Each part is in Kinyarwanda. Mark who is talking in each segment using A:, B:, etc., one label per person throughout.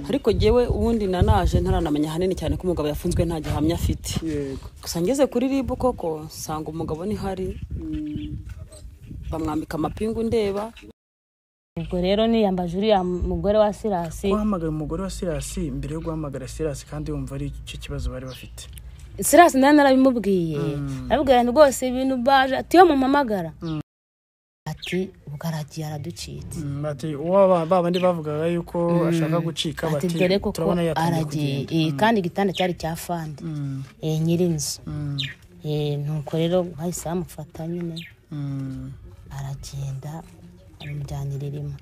A: Ariko jyewe ubundi nanaje ntaranamenya hanini cyane ko umugabo yafunzwe nta gihamya afite.
B: Yego.
A: Gusa ngeze kuri RIB koko nsanga umugabo nihari, bamwambika amapingu ndeba.
C: Ubwo rero niyambaje uriya mugore wa Sirasi.
B: Guhamagara umugore wa Sirasi mbere yo guhamagara Sirasi, kandi wumva ari icyo kibazo bari bafite.
C: Sirasi nawe narabimubwiye, arabwira nti rwose ibintu baje, ati iyo mumpamagara, ati ubwo aragiye araducitse.
B: Bati uwo ba bandi bavugaga yuko ashaka gucika,
C: ati
B: bati
C: dore koko
B: turabona yatangiye
C: aragiye.
B: kugenda.
C: Kandi igitanda cyari cya fande, nyir'inzu. Nuko rero bahise bamufata nyine, aragenda amujyanira irima.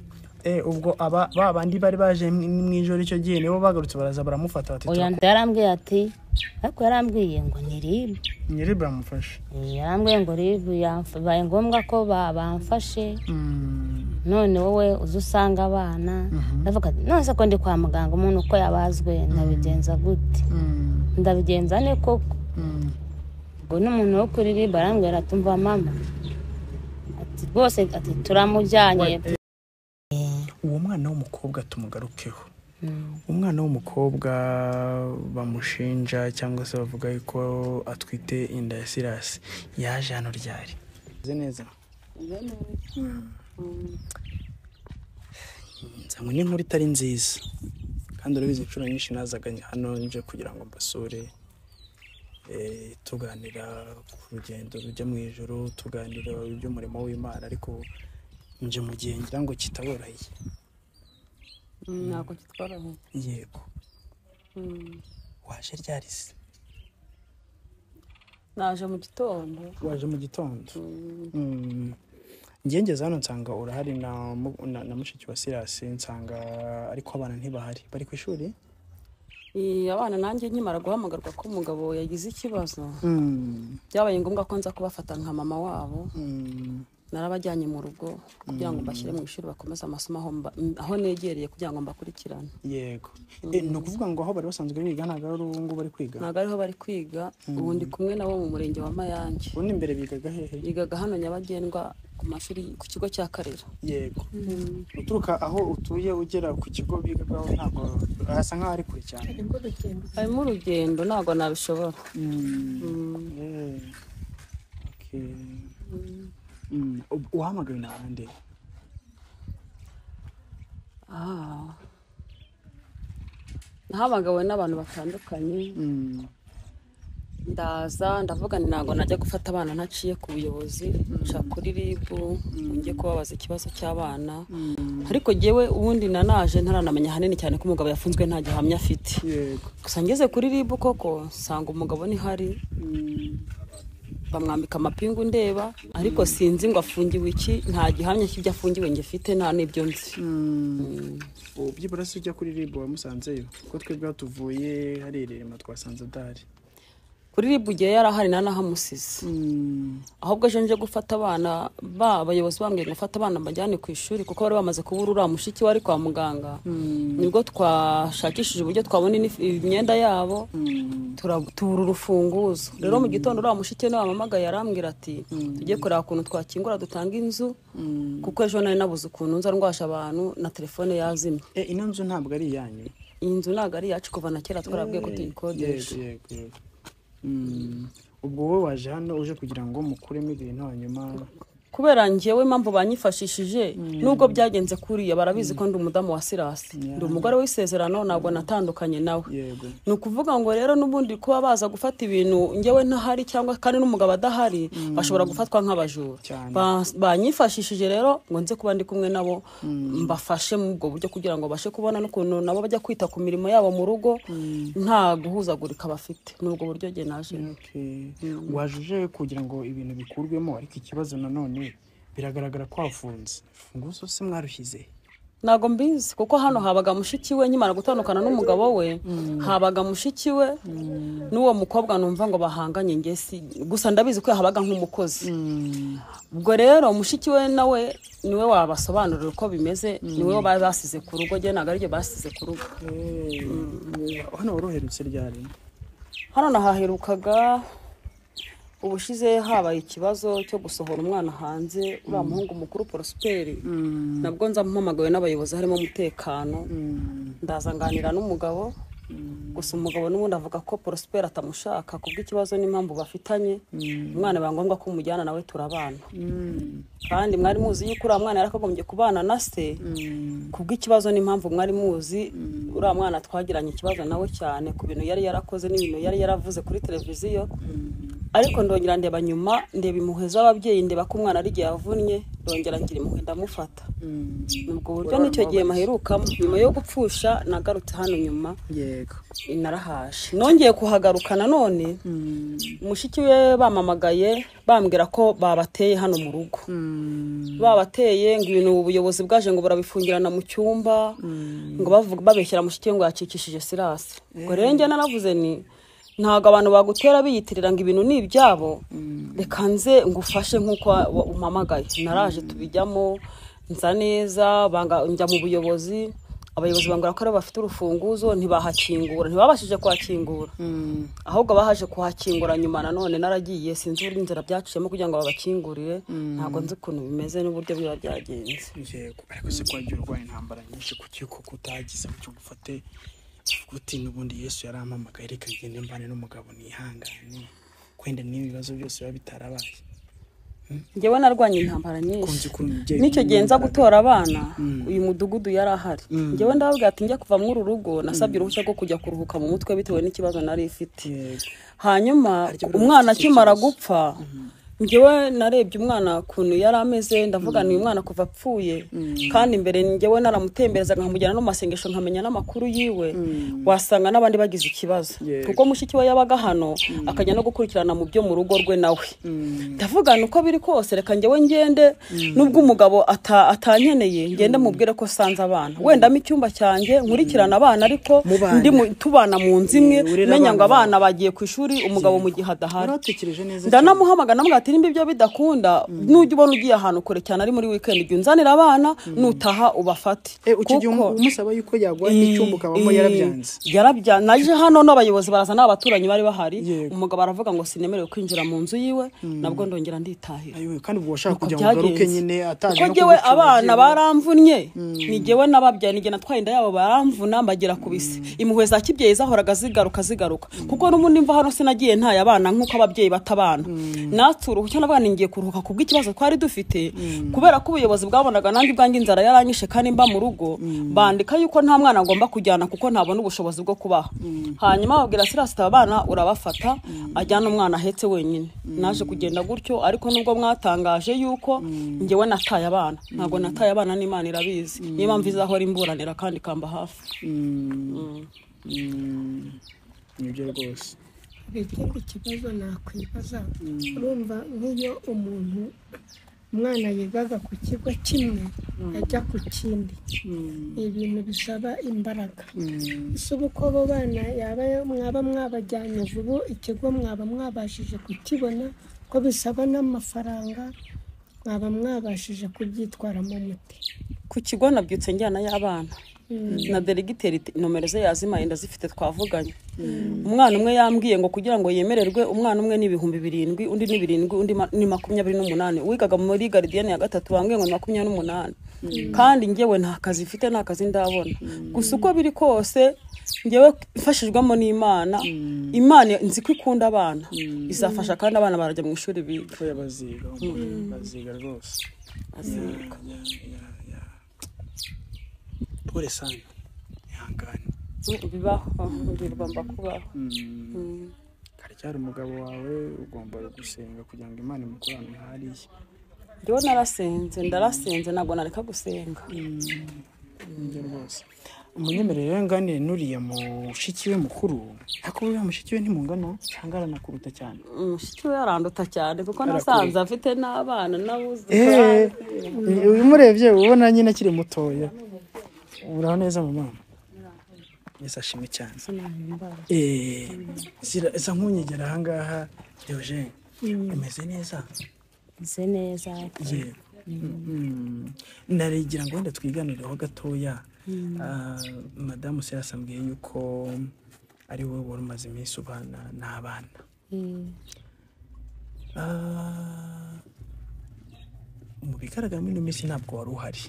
B: Ubwo aba ba bandi bari baje mu ijoro icyo gihe nibo bagarutse baraza baramufata bati
C: Oya, yarambwiye ati, ariko yarambwiye ngo ni RIB.
B: Ni RIB bamufashe.
C: Yarambwiye ngo RIB bibaye ngombwa ko bamfashe. None wowe uza usanga abana. Ndavuga ati none se ko ndi kwa muganga, umuntu uko yabazwe ndabigenza gute? Ndabigenza ne koko? Ubwo n'umuntu wo kuri RIB arambwira ati umva mama, ati rwose, ati turamujyanye.
B: Uwo mwana w'umukobwa tumugarukeho. Umwana w'umukobwa bamushinja cyangwa se bavuga yuko atwite inda ya Sirasi yaje hano ryari? Meze neza. Nzanywe n'inkuru itari nziza, kandi urabizi inshuro nyinshi nazaga hano nje kugira ngo mbasure, tuganira ku rugendo rujya mu ijoro, tuganira iby'umurimo w'Imana, ariko nje mu gihe ngira ngo kitaboroheye.
A: Ntabwo kitworoheye.
B: Yego. Waje ryari se?
A: Naje mu gitondo.
B: Waje mu gitondo. Njye ngeze hano nsanga urahari na mushiki wa Sirasi, nsanga ariko abana ntibahari, bari ku ishuri.
A: Abana nanjye nkimara guhamagarwa ko umugabo yagize ikibazo, byabaye ngombwa ko nza kubafata nka mama wabo. Narabajyanye mu rugo kugira ngo mbashyire mu ishuri bakomeze amasomo aho negereye kugira ngo mbakurikirane.
B: Yego. Ni ukuvuga ngo aho bari basanzwe biga ntabwo ari ubu ngubu bari kwiga?
A: Ntabwo ariho bari kwiga, ubu ndi kumwe nabo mu murenge wa Mayange.
B: Ubundi mbere bigaga hehe?
A: Bigaga hano Nyabagendwa ku mashuri, ku kigo cya Karera.
B: Yego. Uturuka aho utuye ugera ku kigo bigagaho ntabwo hasa nk'aho ari kure cyane?
A: Harimo urugendo, ntabwo nabishobora.
B: Okay. Uhamagawe na nde?
A: Nahamagawe n'abantu batandukanye. Ndaza ndavuga nti ntabwo najya gufata abana ntaciye ku buyobozi, nca kuri RIB njye kubabaza ikibazo cy'abana. Ariko jyewe ubundi nanaje ntaranamenya hanini cyane ko umugabo yafunzwe nta gihamya afite.
B: Yego.
A: Gusa ngeze kuri RIB koko nsanga umugabo nihari, bamwambika amapingu ndeba, ariko sinzi ngo afungiwe iki, nta gihamya cy'ibyo afungiwe ngifite, nta n'ibyo nzi.
B: Ubu byibura se ujya kuri RIB wamusanzeyo? Ko twebwe aho tuvuye hari irema twasanze adahari.
A: Kuri RIB igihe yari ahari nanahamusize. Ahubwo ejo nje gufata abana, ba abayobozi bambwiye ngo gufata abana mbajyane ku ishuri kuko bari bamaze kubura uriya mushiki wari kwa muganga. Nibwo twashakishije uburyo twabona imyenda yabo, tubura urufunguzo. Rero mu gitondo uriya mushiki we wampamagaye arambwira ati tujye kureba ukuntu twakingura dutanga inzu, kuko ejo nari nabuze ukuntu nza ndwasha abantu na telefone yazimye.
B: Ino nzu ntabwo ari iyanyu?
A: Iyi nzu ntabwo ari iyacu, kuva na kera twarabwiye ko tuyikodesha.
B: Yego. Ubwo wowe waje hano uje kugira ngo mukuremo ibintu hanyuma?
A: Kubera njyewe impamvu banyifashishije, nubwo byagenze kuriya, barabizi ko ndi umudamu wa Sirasi, ndi umugore w'isezerano, ntabwo natandukanye nawe.
B: Yego.
A: Ni ukuvuga ngo rero n'ubundi kuba baza gufata ibintu njyewe ntahari cyangwa kandi n'umugabo adahari, bashobora gufatwa nk'abajura.
B: Cyane.
A: Banyifashishije rero ngo nze kuba ndi kumwe nabo mbafashe muri ubwo buryo kugira ngo babashe kubona n'ukuntu nabo bajya kwita ku mirimo yabo mu rugo nta guhuzagurika bafite. Ni ubwo buryo njye naje.
B: Okay. Waje uje kugira ngo ibintu bikurwemo, ariko ikibazo nanone biragaragara ko hafunze. Urufunguzo se mwarushyize?
A: Ntabwo mbizi, kuko hano habaga mushiki we nkimara gutandukana n'umugabo we, habaga mushiki we n'uwo mukobwa numva ngo bahanganye, njye si gusa ndabizi ko yahabaga nk'umukozi. Ubwo rero mushiki we nawe niwe wabasobanurira uko bimeze, niwe bari basize ku rugo, njye ntabwo ariryo basize ku rugo.
B: Hano woroherutse ryari?
A: Hano nahaherukaga Ubushize habaye ikibazo cyo gusohora umwana hanze, uriya muhungu mukuru Prosperi, nabwo nza mpamagawe n'abayobozi harimo umutekano, ndaza nganira n'umugabo. Gusa umugabo n'ubundi avuga ko Prosperi atamushaka kubw'ikibazo n'impamvu bafitanye. Umwana biba ngombwa ko umujyana nawe turabana, kandi mwari muzi yuko uriya mwana yarakagombye kubana na se kubw'ikibazo n'impamvu mwari muzi. Uriya mwana twagiranye ikibazo nawe cyane ku bintu yari yarakoze n'ibintu yari yaravuze kuri televiziyo. Ariko ndongera ndeba nyuma, ndeba impuhwe z'ababyeyi, ndeba ko umwana ari igihe yavunnye, ndongera ngira impuhwe ndamufata. Ubwo buryo nicyo gihe maherukamo nyuma yo gupfusha nagarutse hano nyuma.
B: Yego.
A: Narahaje, nongeye kuhagaruka nanone mushiki we bamamagaye bambwira ko babateye hano mu rugo. Babateye ngo ibintu ubuyobozi bwaje ngo barabifungirana mu cyumba, ngo bavuga babeshyira mushiki we ngo yakikishije Sirasi. Ngo rero njye naravuze ni ntabwo abantu bagutera biyitirira ngo ibintu ni ibyabo, reka nze ngufashe nk'uko umpamagaye. Naraje tubijyamo nza neza, njya mu buyobozi. Abayobozi bambwira ko aribo bafite urufunguzo, ntibahakingura, ntibabashije kuhakingura, ahubwo bahaje kuhakingura nyuma. Nanone naragiye, sinzi uburyo inzira byaciyemo kugira ngo babakingurire, ntabwo nzi ukuntu bimeze n'uburyo biba byagenze.
B: Yego, ariko se ko wagiye urwanya intambara nyinshi, kuki koko utagize ngo ugufate uti n'ubundi Yesu yarampamagaye, reka ngende mbane n'umugabo nihangane, kwenda n'ibibazo byose biba bitarabaye?
A: Njyewe narwanye intambara nyinshi. Nicyo gihe nza gutora abana, uyu mudugudu yari ahari. Njyewe ndababwira ati njya kuva muri uru rugo nasabye uruhushya rwo kujya kuruhuka mu mutwe bitewe n'ikibazo nari ifite. Hanyuma umwana akimara gupfa, njyewe narebye umwana ukuntu yari ameze, ndavuga ni umwana kuva apfuye, kandi imbere njyewe naramutemberezaga nkamujyana no mu masengesho nkamenya n'amakuru yiwe, wasanga n'abandi bagize ikibazo. Kuko mushiki we yabaga hano akajya no gukurikirana mu byo mu rugo rwe nawe. Ndavuga uko biri kose reka njyewe ngende, nubwo umugabo atankeneye ngende mubwire ko sanze abana, wenda mu icyumba cyanjye nkurikirana abana, ariko ndi tubana mu nzu imwe, menya ngo abana bagiye ku ishuri umugabo mu gihe adahari. Ndanamuhamagara namubwira ati nimba ibyo bidakunda nujya ubona ugiye ahantu kure cyane ari muri weekend ujya unzanira abana nutaha ubafate.
B: Kuko umusaba yuko yagwa icyumba ukabamo yarabyanze.
A: Yarabyanze. Naje hano n'abayobozi baraza n'abaturanyi bari bahari, umugabo aravuga ngo sinemerewe kwinjira mu nzu yiwe, nabwo ndongera nditahira.
B: Kandi ubwo washaka kujya ngo ugaruke nyine ataje no
A: kugucyura. Abana baramvunnye, ni jyewe n'ababyaye, ni jye natwaye inda yabo baramvuna mbagira kubise. Impuhwe za kibyeyi zahoraga zigaruka kuko n'ubundi mva hano sinagiye ntaye abana nk'uko ababyeyi batabana. Natsuruhushya n'abana ngiye kuruhuka kubw'ikibazo twari dufite, kubera ko ubuyobozi bwabonaga nanjye ubwanjye inzara yaranyishe kandi mba mu rugo, bandika yuko nta mwana ngomba kujyana kuko ntabona ubushobozi bwo kubaha. Hanyuma babwira Sirasi abana urabafata, ajyana umwana ahetse wenyine. Naje kugenda gutyo, ariko nubwo mwatangaje yuko njyewe nataye abana, ntabwo nataye abana, n'Imana irabizi. Niyo mpamvu izahora imburanira kandi ikamba hafi.
B: Nibyo rwose.
D: Ikindi kibazo nakwibaza, urumva nk'iyo umuntu umwana yigaga ku kigo kimwe ajya ku kindi, ibintu bisaba imbaraga. Ese ubu ko abo bana mwaba mwabajyanye vuba, ikigo mwaba mwabashije kukibona, ko bisaba n'amafaranga, mwaba mwabashije kubyitwaramo muti?
A: Ku kigo nabyutse njyana y'abana na delegiteri nomero ze yazimaye ndazifite, twavuganye. Umwana umwe yambwiye ngo kugira ngo yemererwe umwana umwe ni 7,000, undi ni 7, undi ni 28. Uwigaga muri gardienne ya gatatu bambwiye ngo ni 28. Kandi njyewe nta kazi mfite, nta kazi ndabona. Gusa uko biri kose njyewe mfashijwemo n'Imana, Imana nzi ko ikunda abana, izafasha kandi abana barajya mu ishuri biga.
B: Baziga rwose. Pole sana, ihangane.
A: Bibaho, bigomba kubaho.
B: Karacyari umugabo wawe, ugomba gusenga kugira ngo Imana imukurane hariya.
A: Njyewe narasenze, ndarasenze, ntabwo nareka gusenga.
B: Nibyo rwose. Umunyemerere nganire nuriya mushiki we mukuru, ariko uriya mushiki we ntimungana cyangwa aranakuruta cyane?
A: Mushiki we aranduta cyane kuko nasanze afite n'abana n'abuzukuru.
B: Umurebye ubona nyine akiri mutoya. Uraho neza mama? Yesu ashimwe cyane. Isa nkunyegera aha ngaha Eugene. Umeze neza?
C: Meze neza.
B: Narigira ngo wenda twiganireho gatoya. Madamu Sirasi ambwiye yuko ari wowe wari umaze iminsi ubana n'abana. Mu bigaragara muri ino minsi ntabwo wari uhari.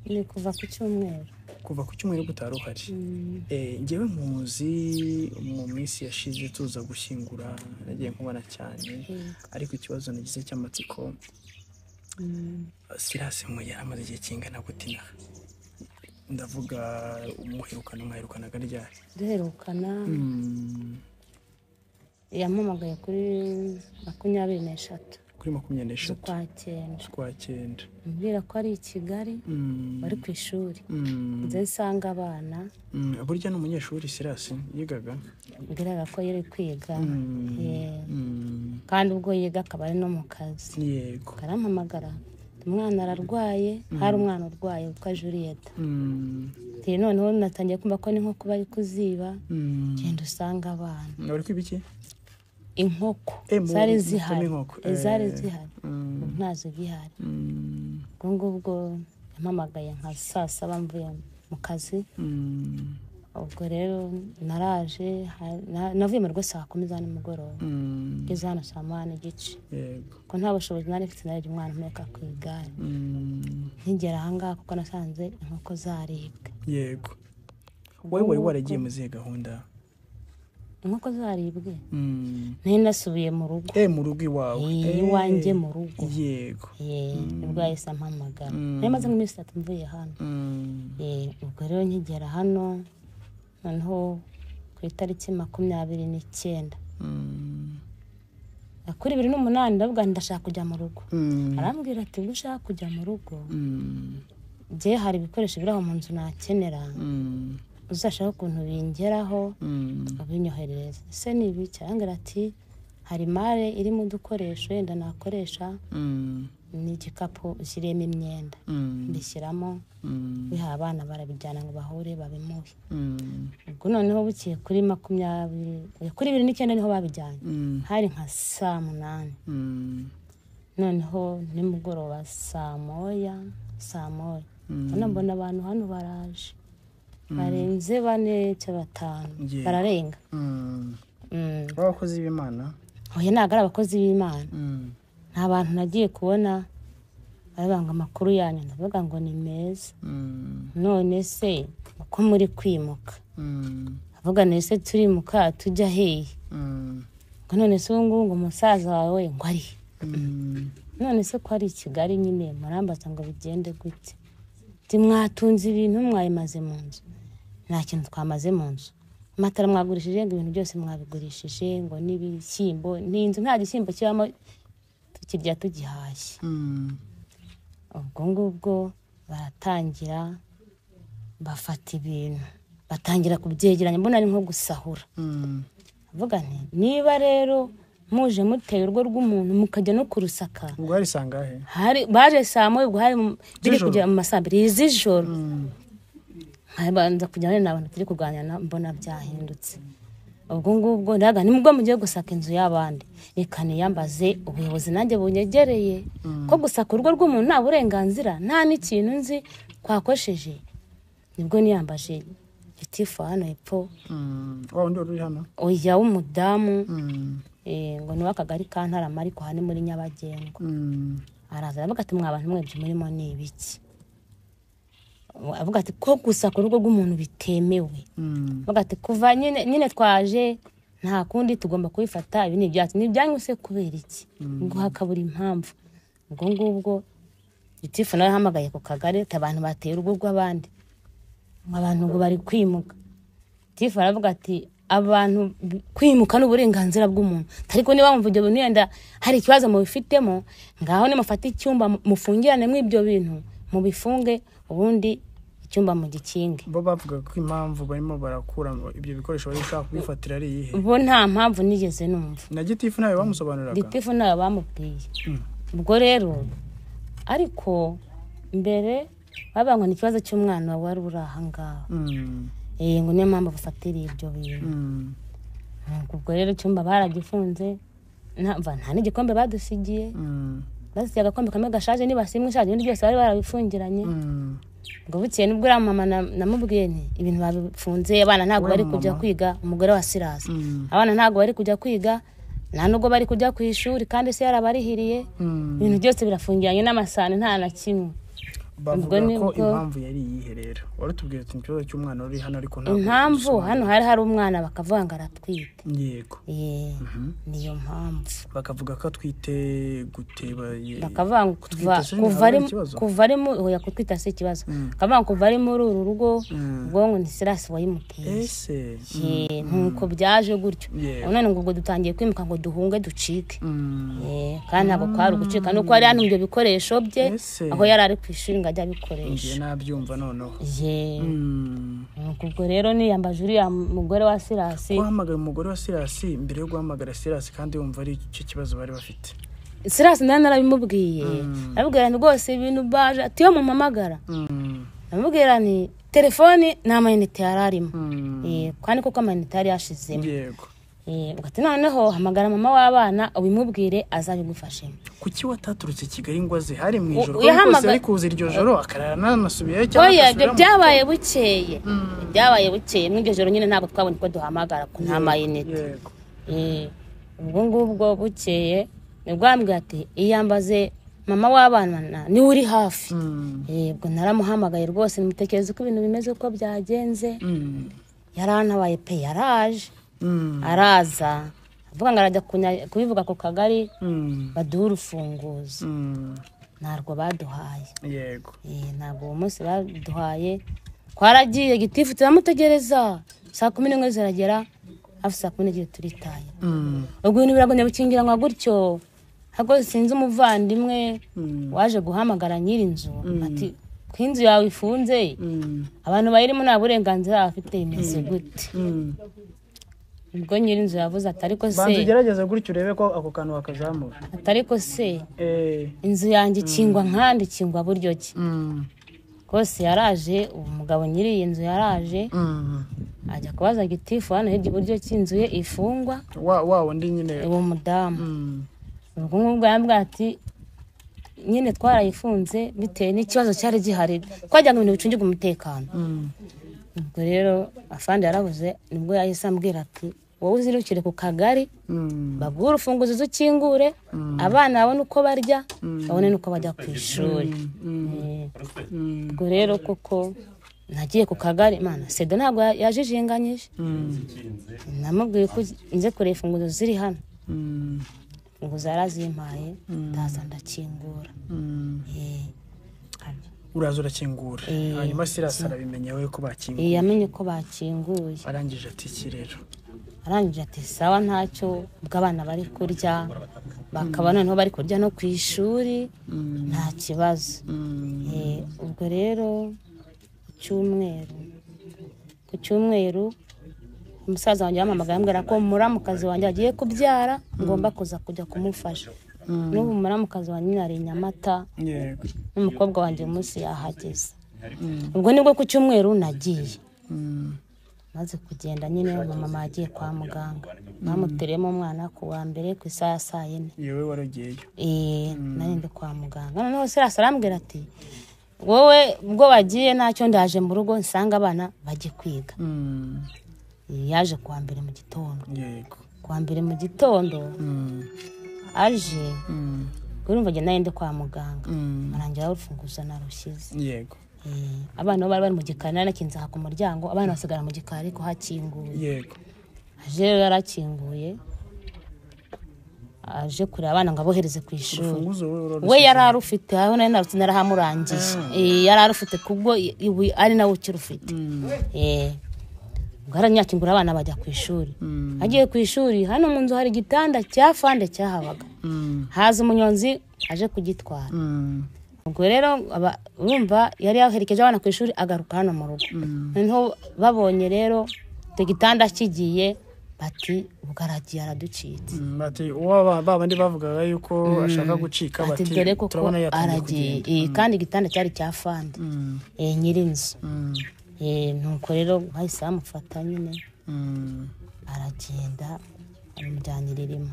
C: Ni kuva ku cyumweru.
B: Kuva ku cyumweru utari uhari. Njyewe nkuzi mu minsi yashize tuza gushyingura, nagiye nkubona cyane, ariko ikibazo nagize cy'amatsiko, Sirasi mu yari amaze igihe kingana gute inaha? Ndavuga umuherukana, mwaherukanaga ryari?
C: Duherukana yampamagaye kuri 23.
B: Kuri 23
C: z'ukwa cyenda.
B: Z'ukwa cyenda.
C: Ambwira ko ari i Kigali, bari ku ishuri. Nze nsanga abana.
B: Burya ni umunyeshuri Sirasi yigaga?
C: Mbwiraga ko yari kwiga. Kandi ubwo yiga akaba ari no mu kazi.
B: Yego.
C: Arampamagara, umwana ararwaye, hari umwana urwaye witwa Julieta. Ati noneho natangiye kumva ko n'inkoko bari kuziba, genda usanga abana.
B: Bari kwiba iki?
C: Inkoko zari zihari. Zari zihari. Ntazo gihari. Ubwo ngubwo yampamagaye nka saa saba mvuye mu kazi. Ubwo rero naraje, navuye mu rugo saa 10 za nimugoroba. Ngeze hano saa 8:15.
B: Yego.
C: Ko nta bushobozi nari mfite, narebye umwana mpeka ku igare. Nkigera aha ngaha kuko nasanze inkoko zaribwe.
B: Yego. Wowe wari waragiye mu zihe gahunda?
C: Inkoko zaribwe. Nari nasubiye mu rugo.
B: Mu rugo iwawe.
C: Iwanjye mu rugo.
B: Yego.
C: Nibwo yahise ampamagara. Nari maze nk'iminsi 3 mvuye hano. Ubwo rero nkigera hano, noneho ku itariki 29. Kuri 28 ndavuga ndashaka kujya mu rugo. Arambwira ati ubwo ushaka kujya mu rugo, njye hari ibikoresho biri aho mu nzu nakenera, uzashaka ukuntu bingeraho ubinyoherereze. Ese ni ibiki? Arambwira ati hari mare irimo udukoresho wenda nakoresha, n'igikapu ushyiremo imyenda, mbishyiramo, biha abana barabijyana ngo bahure babimuhe. Ubwo noneho bukeye kuri 20, kuri 29 niho babijyanye. Hari nka saa 8. Noneho nimugoroba saa 1. Mbona mbona abantu hano baraje. Barenze 4 cyangwa 5. Bararenga.
B: Abakozi b'Imana?
C: Oya, ntabwo ari abakozi b'Imana. Nta bantu nagiye kubona barabanga amakuru yanyu, ndavuga ngo ni meza. None se uko muri kwimuka? Avuga nese turimuka tujya hehe? Ngo none se ubu ngo umusaza wawe ngo ari. None se ko ari i Kigali nyine murambaza ngo bigende gute? Ati mwatunze ibintu mwayimaze mu nzu. Nta kintu twamaze mu nzu. Amatara mwagurishije, ngo ibintu byose mwabigurishije, ngo n'ibishyimbo, n'inzu nta gishyimbo kibamo, tukirya tugihashye. Ubwo ngubwo baratangira bafata ibintu, batangira kubyegeranya, mbona ari nko gusahura. Avuga nti niba rero muje muteye urugo rw'umuntu mukajya no kurusaka.
B: Ubwo hari sangahe?
C: Hari baje saa 1, ubwo hari biri kugera mu masaa 2 z'ijoro. Nkabanza kujyana n'abantu turi kuganira mbona byahindutse. Ubwo ngubwo ndaga nimubwo mugiye gusaka inzu y'abandi, reka niyambaze ubuyobozi nanjye bunyegereye, ko gusaka urugo rw'umuntu nta burenganzira, nta n'ikintu nzi twakosheje. Nibwo niyambaje gitifu hano hepfo.
B: Wa undi uri hano?
C: Oya, w'umudamu. Ngo ni w'akagari ka Ntarama ariko hano muri Nyabagendwa. Araza aravuga ati mwa bantu mwebye murimo ni ibiki? Avuga ati ko gusaka urugo rw'umuntu bitemewe. Avuga ati kuva nyine twaje nta kundi tugomba kubifata, ibi ni ibyacu. Ni ibyanyu se kubera iki? Ngo hakabura impamvu. Ubwo ngubwo gitifu nawe yahamagaye ku kagari ati abantu bateye urugo rw'abandi, abantu ngo bari kwimuka. Gitifu aravuga ati abantu kwimuka n'uburenganzira bw'umuntu, ariko niba mumva ibyo bintu yenda hari ikibazo mubifitemo, ngaho nimufate icyumba mufungirane mu ibyo bintu, mubifunge, ubundi icyumba mugikinge.
B: Bo bavuga ko impamvu barimo barakura ibyo bikoresho bari gushaka kubifatira ari iyihe?
C: Bo nta mpamvu nigeze numva.
B: Na gitifu nawe bamusobanuriraga?
C: Gitifu nawe bamubwiye. Ubwo rero ariko mbere babangwa n'ikibazo cy'umwana wari uri aha ngaha. Ngo niyo mpamvu bafatira ibyo bintu. Ubwo rero icyumba baragifunze, nta n'igikombe badusigiye. Basigiye agakombe kamwe gashaje, niba simwe ishaje, ibindi byose bari barabifungiranye. Ngo bukeye nibwo uriya mama namubwiye nti ibintu babifunze, abana ntabwo bari kujya kwiga, umugore wa Sirasi. Abana ntabwo bari kujya kwiga, Nta nubwo bari kujya ku ishuri kandi se yarabarihiriye. Ibintu byose birafungiranye n'amasahani nta na kimwe.
B: Bavuga ko impamvu yari iyihe rero? Warutubwira ati ikibazo cy'umwana uri hano, ariko ntabwo
C: impamvu hano hari umwana bakavuga ngo aratwite.
B: Yego.
C: Niyo mpamvu
B: bakavuga ko atwite gute?
C: Bakavuga ngo kuva ari mu oya kutwita si ikibazo. Bakavuga ngo kuva ari muri uru rugo ubwo ngo ni Sirasi wayimuteye.
B: Ese
C: nkuko byaje gutyo. None ngo ubwo dutangiye kwimuka ngo duhunge ducike. Kandi ntabwo kwari ugucika nuko ari hano ibyo bikoresho bye aho yari ari ku ishuri ngo ajya abikoresha.
B: Ngiye nabyumva noneho.
C: Ubwo rero niyambaje uriya mugore wa Sirasi.
B: Wahamagara umugore wa Sirasi mbere yo guhamagara Sirasi kandi wumva ari icyo kibazo bari bafite.
C: Sirasi nari narabimubwiye. Nabibwira nti rwose ibintu baje ati yo mumamagara. Namubwira nti telefoni nta mayinite yari arimo. Kandi koko amayinite yari yashizemo.
B: Yego.
C: Ugati noneho hamagara mama w'abana ubimubwire azabigufashemo.
B: Kuki wataturutse Kigali ngo aze hari mu ijoro? Kuko ari kuza iryo joro akarara nanasubiyeyo cyangwa
C: akasubira. Oya, byabaye bukeye. Byabaye bukeye mu iryo joro nyine ntabwo twabonye ko duhamagara ku nta mayinite. Ubwo ngubwo bukeye nibwo ambwira ati iyambaze mama w'abana ni uri hafi. Ubwo naramuhamagaye rwose nimutekereza uko ibintu bimeze uko byagenze. Yarantabaye pe, yaraje. Araza avuga ngo arajya kubivuga ku kagari baduha urufunguzo. Ntabwo baduhaye.
B: Yego.
C: Ntabwo uwo munsi baduhaye. Twaragiye gitifu turamutegereza saa 11 ziragera hafi saa 12 turitaye. Ubwo ibintu biragumya bikingiranwa gutyo. Ahubwo sinzi umuvandimwe waje guhamagara nyir'inzu ati ko inzu yawe ifunze abantu bayirimo nta burenganzira bafite imeze gute. Ubwo nyir'inzu yavuze ati ariko se
B: banza ugerageze gutyo urebe ko ako kantu wakazamura.
C: Ati ariko se inzu yanjye ikingwa nkandi ikingwa buryo ki? Kose yaraje umugabo nyiri iyi nzu yaraje ajya kubaza gitifu hano hirya iburyo cy'inzu ye ifungwa.
B: Wa undi nyine
C: uwo mudamu. Ubwo ngubwo yambwira ati nyine twarayifunze bitewe n'ikibazo cyari gihari twajyaga ibintu bicungirwa umutekano. Ubwo rero afande yarabuze nibwo yahise ambwira ati wowe uzirukire ku kagari baguhe urufunguzo uzukingure abana babone uko barya babone n'uko bajya ku ishuri. Ubwo rero koko nagiye ku kagari mana sedo ntabwo yajijinganyije. Namubwiye ko nze kureba imfunguzo ziri hano. Imfunguzo yarazimpaye ndaza ndakingura.
B: Uraza urakingura. Hanyuma Sirasi arabimenya we ko bakinguye.
C: Yamenye ko bakinguye.
B: Arangije ati iki rero?
C: Arangije ati sawa ntacyo ubwo abana bari kurya bakaba noneho bari kurya no ku ishuri nta kibazo. Ubwo rero ku cyumweru umusaza wanjye yampamagaye ambwira ko muramukazi wanjye agiye kubyara ngomba kuza kujya kumufasha. N'ubu muramukazi wanjye ari i Nyamata n'umukobwa wanjye umunsi yahageze. Ubwo nibwo ku cyumweru nagiye. Maze kugenda nyine mama yagiye kwa muganga. Bamutereyemo umwana ku wa mbere ku isaha ya saa 4.
B: Yewe waragiyeyo?
C: Nari ndi kwa muganga. Noneho Sirasi arambwira ati wowe ubwo wagiye ntacyo ndaje mu rugo nsanga abana bajye kwiga. Yaje kuwa mbere mu gitondo.
B: Yego.
C: Kuwa mbere mu gitondo aje urumva njye nari ndi kwa muganga. Arangira urufunguzo narushyize.
B: Yego.
C: Abana bari bari mu gikari narakinze ku muryango abana basigara mu gikari ko hakinguye.
B: Yego.
C: Aje rero yarakinguye aje kureba abana ngo abohereze ku ishuri. We yari arufite aho nari narutse narahamurangije. Yari arufite kubwo ari nawe ukirufite. Ubwo aranyakingura abana bajya ku ishuri. Agiye ku ishuri hano mu nzu hari igitanda cya fande cyahabaga. Haza umunyonzi aje kugitwara. Ubwo rero urumva yari yaherekeje abana ku ishuri agaruka hano mu rugo. Noneho babonye rero icyo gitanda kigiye bati ubwo aragiye araducitse.
B: Bati uwa babandi bavugaga yuko ashaka gucika bati turabona yatangiye kugenda.
C: Kandi igitanda cyari cya fande. Nyir'inzu. Nuko rero bahise bamufata nyine aragenda amujyanira irima.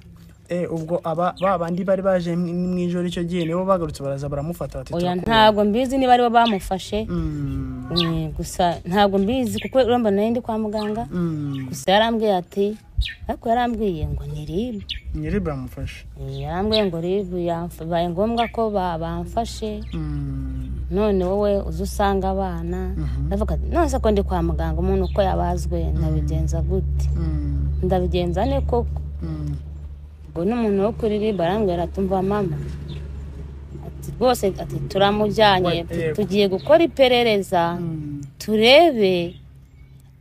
B: Ubwo aba ba bandi bari baje mu ijoro icyo gihe nibo bagarutse baraza baramufata bati
C: Oya, ntabwo mbizi niba aribo bamufashe. Gusa ntabwo mbizi kuko urumva nari ndi kwa muganga. Gusa yarambwiye ati, ariko yarambwiye ngo ni RIB.
B: Ni RIB bamufashe.
C: Yarambwiye ngo RIB bibaye ngombwa ko bamfashe. None wowe uza usanga abana. Ndavuga ati, none se ko ndi kwa muganga umuntu uko yabazwe ndabigenza gute? Ndabigenza ne koko? Ubwo n'umuntu wo kuri RIB arambwira ati, umva mama, ati rwose ati turamujyanye, tugiye gukora iperereza turebe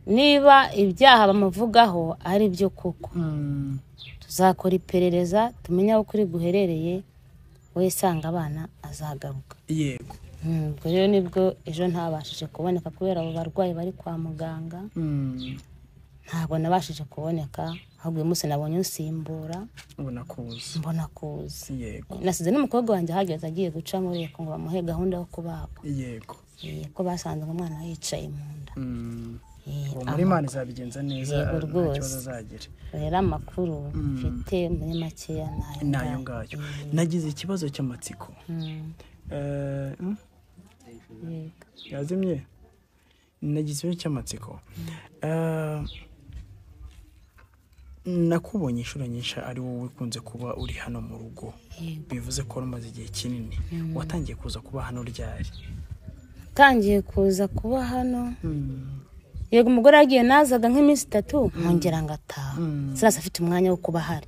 C: niba ibyaha bamuvugaho ari byo koko. Tuzakora iperereza tumenye aho kuri guherereye, we sanga abana azagaruka.
B: Yego.
C: Ubwo rero nibwo ejo ntabashije kuboneka kubera abo barwayi bari kwa muganga. Ntabwo nabashije kuboneka, ahubwo uyu munsi nabonye unsimbura
B: mbona kuza.
C: Mbona kuza.
B: Yego.
C: Nasize n'umukobwa wanjye ahageze agiye guca muri ngo bamuhe gahunda yo kubagwa.
B: Yego.
C: Ko basanze umwana yicaye mu nda.
B: Uwo muri Imana izabigenza neza,
C: Yego
B: nta
C: rwose.
B: kibazo azagira.
C: Rero amakuru mfite muri makeya
B: nayo ngayo. Nagize ikibazo cy'amatsiko. Yazimye. Nagize ikibazo cy'amatsiko. Nakubonye inshuro nyinshi ari wowe ukunze kuba uri hano mu rugo. Bivuze ko umaze igihe kinini. Watangiye kuza kuba hano ryari?
C: Tangiye kuza kuba hano. Yego, umugore yagiye nazaga nk'iminsi 3 nkongera ngataha. Sirasi afite umwanya wo kuba ahari.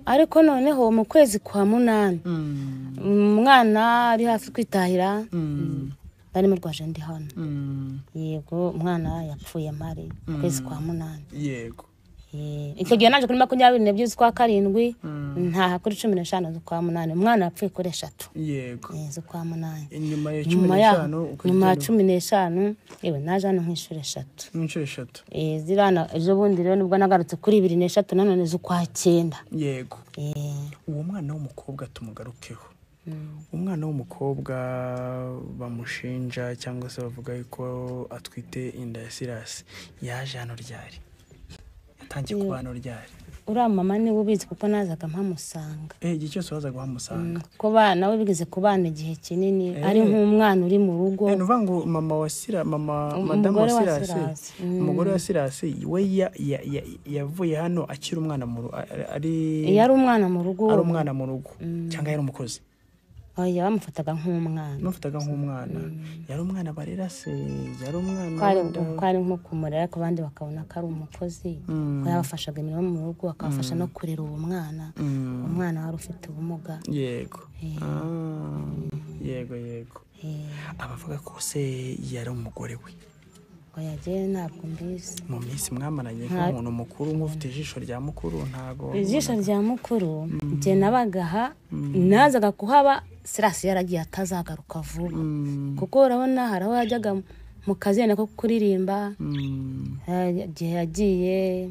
C: Ariko noneho mu kwezi kwa 8 umwana ari hafi kwitahira, bari murwaje ndi hano. Yego, umwana yapfuye mpari mu kwezi kwa 8.
B: Yego.
C: Icyo gihe naje kuri 22 z'ukwa 7, ntaha kuri 15 z'ukwa 8. Umwana yapfuye kuri 3.
B: Yego.
C: Z'ukwa 8.
B: Inyuma ya 15
C: nyuma ya 15, yewe naje hano nk'inshuro 3.
B: Nk'inshuro 3.
C: Zirana ejo bundi rero nibwo nagarutse kuri 23 nanone z'ukwa 9.
B: Yego. Uwo mwana w'umukobwa tumugarukeho. Umwana w'umukobwa bamushinja cyangwa se bavuga yuko atwite inda ya Sirasi, yaje hano ryari? Yatangiye kuba hano ryari?
C: Uriya mama niwe ubizi kuko nazaga mpamusanga.
B: Igihe cyose wazaga uhamusanga?
C: Kuko nawe bigeze kubana igihe kinini, ari nk'umwana uri mu rugo.
B: Ni ukuvuga ngo mama wa Sira, mama madamu wa Sirasi, umugore wa Sirasi we yavuye hano akiri umwana mu rugo, ari
C: yari umwana mu rugo.
B: Ari umwana mu rugo cyangwa yari umukozi?
C: Oya, bamufataga nk'umwana.
B: Bamufataga nk'umwana. Yari umwana barera se, yari umwana
C: kwari nko kumurera, ariko abandi bakabona ko ari umukozi, ko yabafashaga imirimo mu rugo, akabafasha no kurera uwo mwana. Umwana wari ufite ubumuga.
B: Yego. Yego yego. Abavuga ko se yari umugore we.
C: Oya, je ntabwo mbizi.
B: Mu minsi mwamaranye nk'umuntu mukuru, nk'ufite ijisho rya mukuru, ntago
C: ijisho rya mukuru je nabagaha, nazaga kuhaba Sirasi yaragiye atazagaruka vuba. Kuko urabona hari aho yajyaga mu kazi nako kuririmba. Igihe yagiye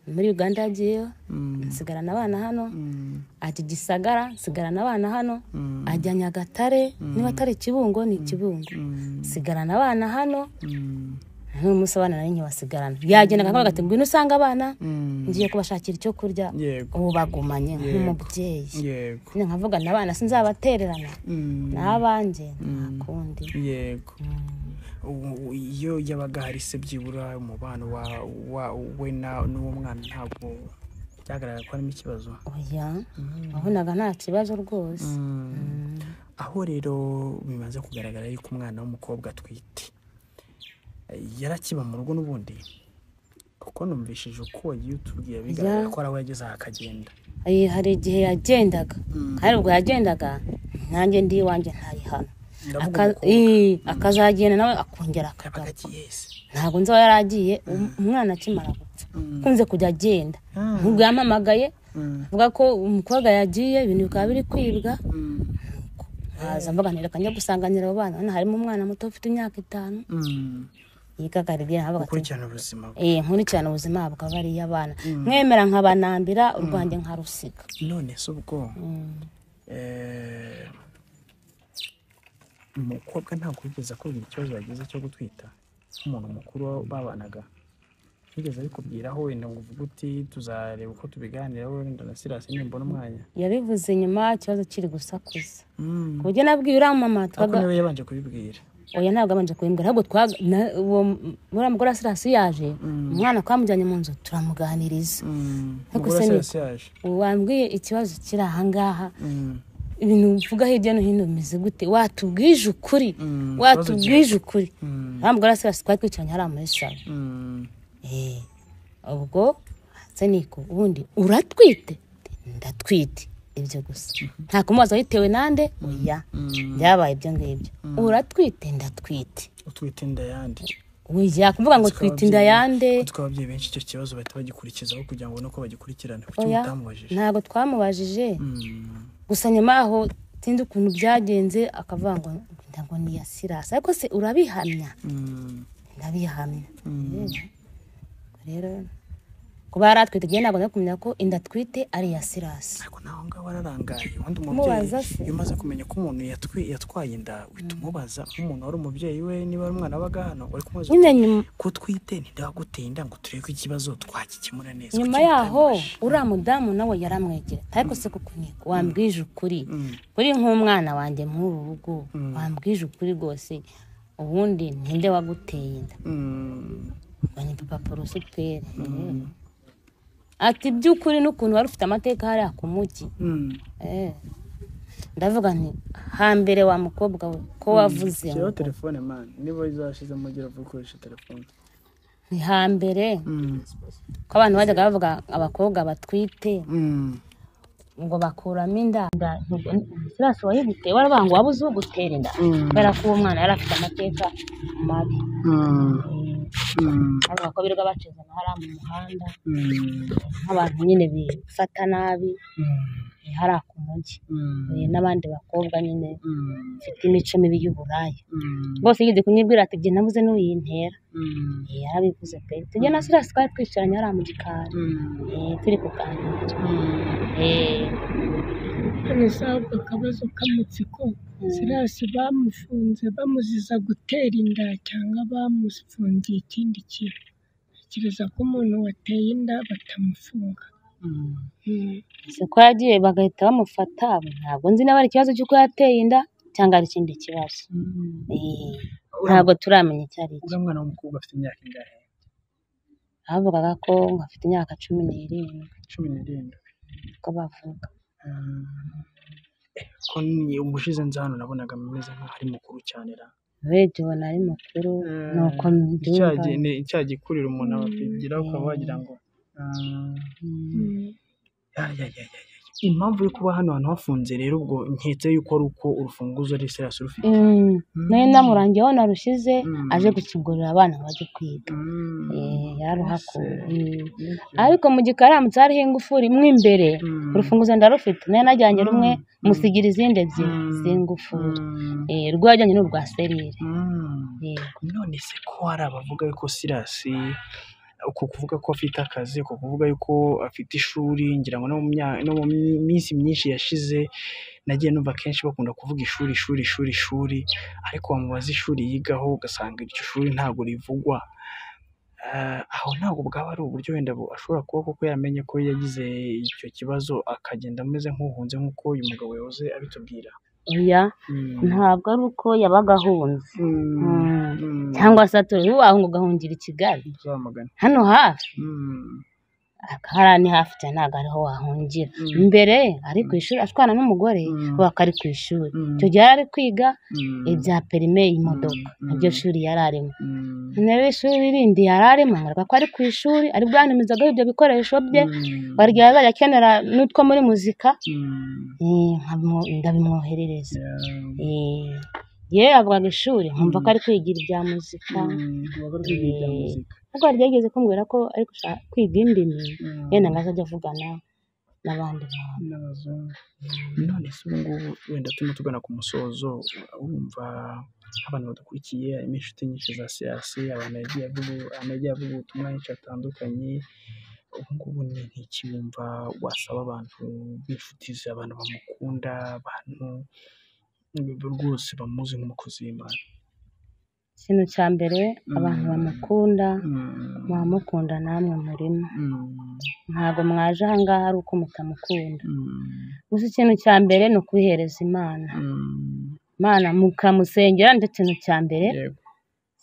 C: muri Uganda yagiye, nsigarana abana hano, ajya Gisagara nsigarana abana hano, ajya Nyagatare niba atari Kibungo ni Kibungo, nsigarana abana hano. N'umunsi abana nari nkibasigarana, yagendaga akavuga ati ngwino usanga abana, ngiye kubashakira icyo kurya. Ubu bagumanye nk'umubyeyi.
B: Yego.
C: Nkavuga n'abana sinzabatererana, n'abanjye nta kundi.
B: Yego. Iyo yabaga hari se byibura umubano wa we n'uwo mwana ntabwo byagaragara ko harimo ikibazo?
C: Oya, wabonaga nta kibazo rwose.
B: Aho rero bimaze kugaragara yuko umwana w'umukobwa atwite, yarakiba mu rugo n'ubundi, kuko numvishije uko wagiye utubwira bigaragara ko ari aho yageze akagenda.
C: Hari igihe yagendaga, kandi ubwo yagendaga nanjye ndi iwanjye ntari hano. Akazagenda nawe akongera akagaruka. Ntabwo nzi aho yari agiye, umwana akimara gupfa kunze kujya agenda. Nk'ubwo yampamagaye avuga ko umukobwa yagiye, ibintu bikaba biri kwibwa. Nkaza mvuga nti reka njye gusanganira abo bana, harimo umwana muto ufite imyaka 5. Yigaga nkavuga
B: ati ubuzima
C: nkurikirana ubuzima bwa bariya bana, mwemera nkabanambira urwanjye nkarusiga.
B: None se ubwo umukobwa ntabwo yigeze akubwira ikibazo yagize cyo gutwita nk'umuntu mukuru babanaga? Ntigeze abikubwiraho wenda ngo uvuge uti tuzareba uko tubiganiraho wenda na Sirasi nimbona umwanya?
C: Yabivuze nyuma ikibazo kiri gusakuza, ku buryo nabwiye uriya mama.
B: Ariko niwe yabanje kubibwira?
C: Oya, ntabwo abanje kubimbwira, ahubwo uwo uriya mugore wa Sirasi yaje, umwana twamujyanye mu nzu turamuganiriza. Ariko
B: Umugore
C: se
B: wa Sirasi yaje?
C: Wambwiye ikibazo kiri ahangaha, ibintu uvuga hirya no hino bimeze gute? Watubwije ukuri, watubwije ukuri. Uriya mugore wa Sirasi twari twicaranye hariya muri salo. Ubwo se niko ubundi uratwite? Ndatwite, ibyo gusa, nta kumubaza bitewe nande, oya, byabaye ibyo ngibyo. Uratwite? Ndatwite.
B: Utwite inda yande?
C: Oya, kuvuga ngo twite inda yande.
B: Kuko ababyeyi benshi icyo kibazo bahita bagikurikizaho kugira ngo babone uko bagikurikirana. Kuki
C: Oya,
B: mutamubajije?
C: ntabwo twamubajije. Gusa nyuma aho sinzi ukuntu byagenze, akavuga ngo ngo ni iya Sirasi. Ariko se urabihamya? Ndabihamya. Rero kuba yari atwite, njyewe ntabwo nari kumenya ko inda atwite ari iya Sirasi.
B: Ariko naho ngaho wararangaye. Ubundi umubyeyi
C: Kumubaza se?
B: iyo umaze kumenya ko umuntu yatwaye inda, uhita umubaza nk'umuntu wari umubyeyi we. Niba ari umwana wabaga hano, wari kumubaza
C: Nyine
B: uti,
C: nyuma
B: ko utwite, ntidaguteye inda, ngo turebe ko ikibazo twagikemura neza.
C: Nyuma
B: Kuki
C: yaho
B: mutamubajije?
C: uriya mudamu nawe yaramwegera, ariko se kuko niko wambwije ukuri, kuri nk'umwana wanjye mw'uru rugo, wambwije ukuri rwose, ubundi ninde waguteye inda? Ngo ni papa Porosuperi. Ati by'ukuri n'ukuntu wari ufite amateka hariya ku mujyi. Ndavuga nti hambere wa mukobwa we ko wavuze
B: Shyiraho
C: ngo
B: telefone man, niba izashizemo gira vuba ukoresha telefone.
C: Ni hambere ko abantu bajyaga bavuga abakobwa batwite ngo bakuramo inda. Sirasi wayiguteye, waravuga ngo wabuze ugutera inda kubera ko uwo mwana yari afite amateka mabi. Bavuga ko birirwa bacezana hariya mu muhanda, nk'abantu nyine bifata nabi, hariya ku mujyi. N'abandi bakobwa nyine bafite imico mibi y'uburaya. Rwose yigeze kunyibwira ati jye nabuze n'uyintera. Yarabivuze pe. Tujye na Sirasi twari twicaranye hariya mu gikari, turi kuganira.
D: None se ahubwo akabazo k'amatsiko, Sirasi bamufunze bamuziza gutera inda cyangwa bamufungiye ikindi kintu? Ntekereza ko umuntu wateye inda batamufunga.
C: Se ko yagiye bagahita bamufata, ntabwo nzi niba ari ikibazo cy'uko yateye inda cyangwa ari ikindi kibazo. Ntabwo turamenya icyo ari cyo.
B: Uriya mwana w'umukobwa afite imyaka ingahe?
C: Bavugaga ko ngo afite imyaka 17.
B: 17?
C: Ko bavuga.
B: Ko ubushize nza hano nabonaga ameze nk'aho ari mukuru cyane ra.
C: Urebye ubona ari mukuru, nuko mbyumva.
B: Icya gikuriro umuntu aba agira ukaba wagira ngo ya ya ya ya ya. Impamvu yo kuba hano hantu hafunze rero, ubwo nketse yuko ari uko urufunguzo ari Sirasi rufite.
C: Nari namurangiye aho narushize, aje gukingurira abana ngo bajye kwiga. Yararuhakuye. Ariko mu gikari haramutse hariho ingufuri mo imbere, urufunguzo ndarufite, nari najyanye rumwe, musigira izindi ebyiri z'ingufuri. Urwo yajyanye ni urwa serire. Yego.
B: None se ko hari abavuga yuko Sirasi, uku kuvuga ko afite akazi, uku kuvuga yuko afite ishuri, ngira ngo no mu minsi myinshi yashize nagiye numva kenshi bakunda kuvuga ishuri, ishuri, ishuri, ishuri, ariko wamubaza ishuri yigaho ugasanga iryo shuri ntabwo rivugwa. Aho ntabwo bwaba ari uburyo wenda ashobora kuba koko yaramenye ko yagize icyo kibazo akagenda ameze nk'uhunze nk'uko uyu mugabo yahoze abitubwira?
C: Oya, ntabwo ari uko yabaga ahunze. Cyangwa se atuye wahunga ugahungira i Kigali.
B: Uzamagana.
C: Hano hafi. Hariya ni hafi cyane, ntabwo ariho wahungira. Mbere ari ku ishuri ashwana n'umugore, we akari ku ishuri. Icyo gihe yari ari kwiga ibya perime y'imodoka, niryo shuri yari arimo. Rero ishuri rindi yari arimo, ngaragara ko ari ku ishuri, ari bwantumizagaho ibyo bikoresho bye, bari igihe azajya akenera n'utwo muri muzika, ndabimwoherereza. Yewe avugaga ishuri, nkumva ko ari kwigira ibya muzika.
B: Wabaga uri kwiga ibya muzika.
C: Ariko hari igihe yigeze kumbwira ko ari gushaka kwiga indimi, yenda ngo azajye avugana n'abandi bantu.
B: N'abazungu. None se ubu ngubu wenda turimo tugana ku musozo, urumva nk'abantu badukurikiye, harimo inshuti nyinshi za Sirasi, abantu yagiye avuga ubutumwa henshi hatandukanye, ubu ngubu ni nk'iki wumva wasaba abantu b'inshuti ze, abantu bamukunda, abantu rwose bamuzi nk'umukozi w'Imana?
C: Ikintu cya mbere, abantu bamukunda, muramukunda namwe murimo, ntabwo mwaje aha ngaha ari uko mutamukunda. Gusa ikintu cya mbere ni ukwihereza Imana, Imana mukamusengera, nicyo kintu cya mbere.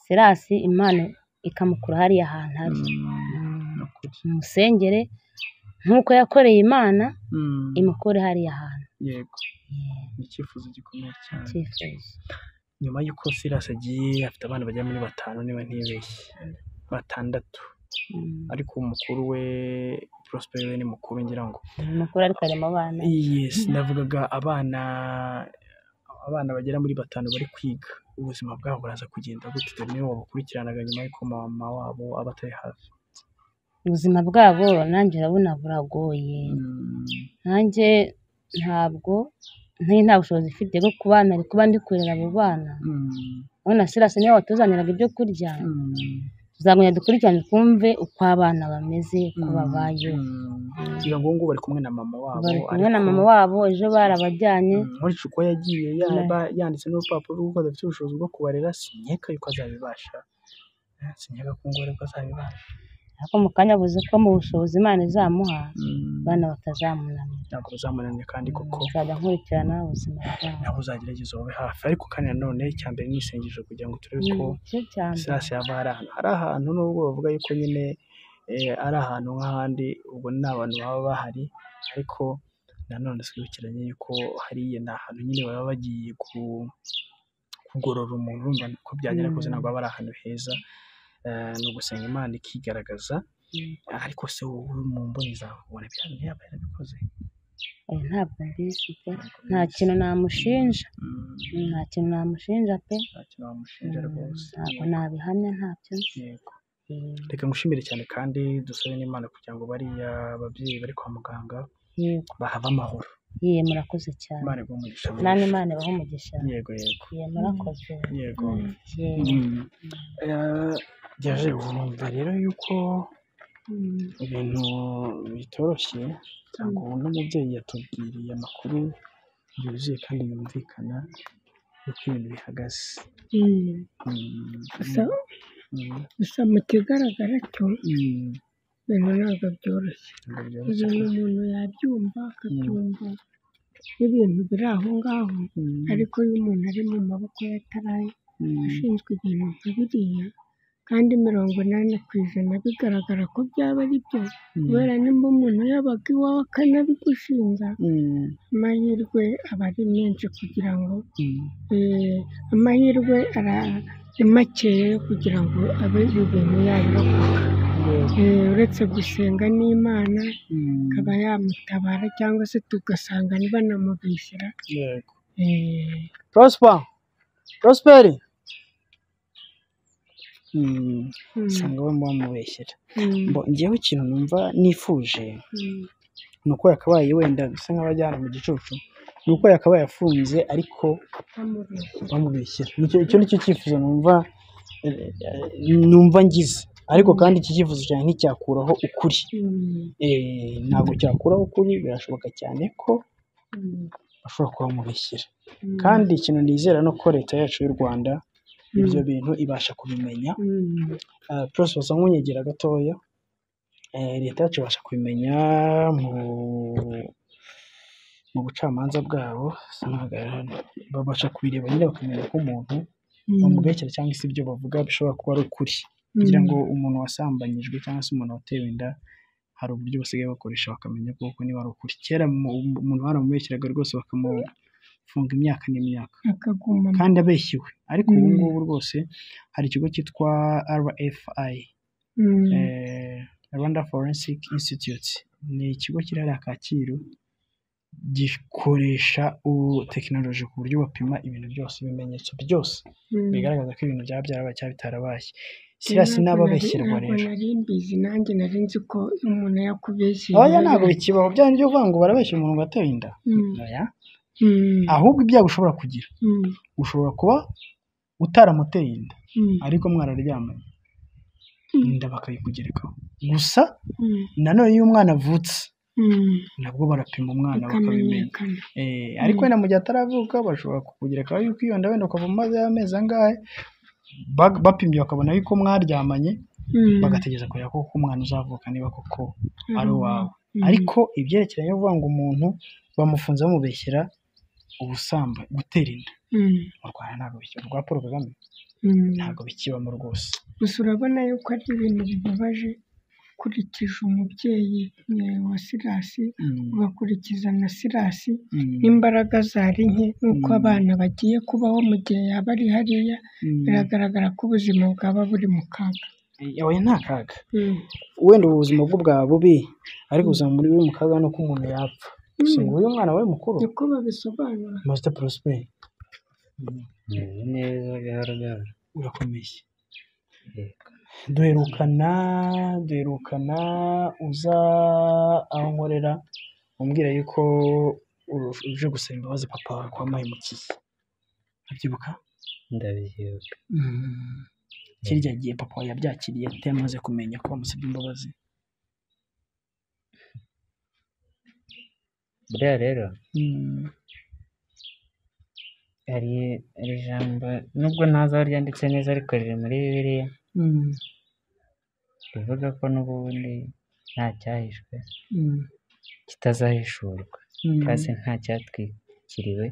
C: Sirasi Imana ikamukura hariya hantu ari, mumusengere nk'uko yakoreye Imana, imukure hariya hantu.
B: Yego, ni icyifuzo gikomeye cyane.
C: Icyifuzo.
B: Nyuma y'uko Sirasi agiye, afite abana bagera muri 5 niba ntibeshye, 6, ariko umukuru we Prosper we ni mukuru ngira ngo.
C: Ni mukuru ariko ari mu bana.
B: Yes, ndavugaga abana bagera muri 5 bari kwiga, ubuzima bwabo buraza kugenda gute? Dore niwe wabakurikiranaga nyuma y'uko mama wabo aba atari hafi.
C: Ubuzima bwabo nanjye urabona buragoye, nanjye ntabwo nta bushobozi mfite bwo kubana, ari kuba ndi kurera abo bana. Urabona Sirasi niwe watuzaniraga ibyo kurya, tuzagumya dukurikirane twumve uko abana bameze, uko babayeho.
B: Kugira ngo ngubu bari kumwe na mama wabo.
C: Bari kumwe na mama wabo, ejo barabajyanye.
B: Nkurikije uko yagiye yanditse n'urupapuro rw'uko adafite ubushobozi bwo kubarera, sinkeka yuko azabibasha, sinkeka ko ngo aribwo azabibasha.
C: Ariko mu kanya avuze ko mu bushobozi Imana izamuha, abana batazamunanira.
B: Ntabwo bazamunanira kandi koko.
C: Nzajya nkurikirana ubuzima bwabo.
B: Nawe uzagerageza ube hafi, ariko kandi nanone icya mbere ni isengesho kugira ngo turebe ko Sirasi yava hari ahantu. Hari ahantu nubwo bavuga yuko nyine ari ahantu nk'ahandi, ubwo ni abantu baba bahari, ariko nanone twibukiranye yuko hariya ni ahantu nyine baba bagiye kugorora umuntu, urumva ko byagera kose ntabwo aba ari ahantu heza. Ni ugusenga Imana ikigaragaza. Ariko se wowe mu mboni zawe ubona biriya bintu yaba yarabikoze?
C: Ntabwo mbizi pe, nta kintu namushinja, nta kintu namushinja pe,
B: nta kintu wamushinja rwose,
C: ntabwo nabihamya, ntabyo nzi.
B: Yego, reka ngushimire cyane kandi dusabe n'Imana kugira ngo bariya babyeyi bari kwa muganga bahave amahoro.
C: Ye, murakoze cyane.
B: Imana iguhe umugisha.
C: Namwe Imana ibahe umugisha.
B: Yego yego.
C: Ye, murakoze.
B: Yego. Yaje urumva rero yuko ibintu bitoroshye, cyangwa uno mubyeyi yatubwiriye amakuru yuzuye kandi yumvikana y'uko ibintu bihagaze.
D: Gusa mu kigaragara cyo ibintu ntabwo byoroshye. Ibintu umuntu yabyumva akabyumva n'ibintu biri aho ngaho, ariko iyo umuntu ari mu maboko y'ataraye ashinzwe ibintu nka biriya, kandi 80% bigaragara ko byaba ari byo, kubera nimba umuntu yabaga iwawe akanabigushinja, amahirwe aba ari menshi kugira ngo amahirwe ari makeya kugira ngo abe ibi bintu yabirokoka. Uretse gusenga n'Imana ikaba yamutabara, cyangwa se tugasanga banamubeshyera.
B: Yego. Prosper, Prosperi, usanga bamubeshyera. Njyewe ikintu numva nifuje ni uko yakabaye wenda bisa nk'abajyana mu gicucu, ni uko yakabaye afunze ariko bamubeshyera. Icyo ni cyo cyifuzo numva ngize. Ariko kandi iki cyifuzo cyane nticyakuraho ukuri, ntabwo cyakuraho ukuri. Birashoboka cyane ko bashobora kuba bamubeshyera, kandi ikintu nizera ni uko leta yacu y'u Rwanda ibyo bintu ibasha kubimenya. Prosper usa nk'unyegera gatoya, leta yacu ibasha kubimenya mu bucamanza bwabo, babasha kubireba nyine bakamenya ko umuntu bamubeshyera cyangwa se ibyo bavuga bishobora kuba ari ukuri. Kugira ngo umuntu wasambanyijwe cyangwa se umuntu watewe inda, hari uburyo basigaye bakoresha bakamenya koko niba ari ukuri. Kera umuntu baramubeshyeraga rwose bakamufunga imyaka n'imyaka kandi abeshyiwe, ariko ubu ngubu rwose hari ikigo cyitwa RFI, Rwanda Forensic Institute, ni ikigo kiri hariya Kacyiru, gikoresha tekinoloji ku buryo bapima ibintu byose, ibimenyetso byose bigaragaza ko ibintu byaba byarabaye cyangwa bitarabaye. Sirasi n'ababeshyerwa rero.
D: Ntabwo nari mbizi, nanjye nari nzi ko umuntu yakubeshyeye.
B: Oya, ntabwo bikibaho bya byo kuvuga ngo barabeshya umuntu ngo atewe inda. Oya. Ahubwo ibyago ushobora kugira, ushobora kuba utaramuteye inda ariko mwararyamanye, inda bakayikugerekaho. Gusa nanone iyo umwana avutse nabwo barapima umwana bakabimenya. Ariko wenda mu gihe ataravuka bashobora kukugerekaho yuko iyo nda wenda ukava mu mazi y'amezi angahe, Bapimye bakabona yuko mwaryamanye, bagategereza kureba koko umwana uzavuka niba koko ari uwawe. Ariko ibyerekeranye no kuvuga ngo umuntu bamufunze bamubeshyera ubusambanyi, gutera inda, mu Rwanda ntabwo bikiba, rwa Paul Kagame ntabwo bikibamo rwose.
D: Gusa urabona yuko ari ibintu bibabaje, ukurikije umubyeyi wa Sirasi, ugakurikiza na Sirasi n'imbaraga zari nke, n'uko abana bagiye kubaho mu gihe yaba ari hariya, biragaragara ko ubuzima bwaba buri mu kaga.
B: Oya, nta kaga. Wenda ubu buzima bwo bwaba bubi, ariko ubuzima buri mu kaga ni uko umuntu yapfa. Gusa ngo uyu mwana we mukuru,
D: niko babisobanura.
B: Master Prosper,
E: Meze neza gahoro gahoro.
B: Urakomeye?
E: Yego.
B: Duherukana uza aho nkorera, umbwira yuko uje gusaba imbabazi papa wawe ko wamuhemukiye, urabyibuka?
E: Ndabyibuka.
B: Kirya gihe papa wawe yabyakiriye ate amaze kumenya ko wamusabye imbabazi?
E: Buriya rero hari ijambo, nubwo ntazi aho ryanditse neza, ariko riri muri Bibiliya, rivuga ko n'ubundi nta cyahishwe kitazahishurwa, cyangwa se nta cyatwikiriwe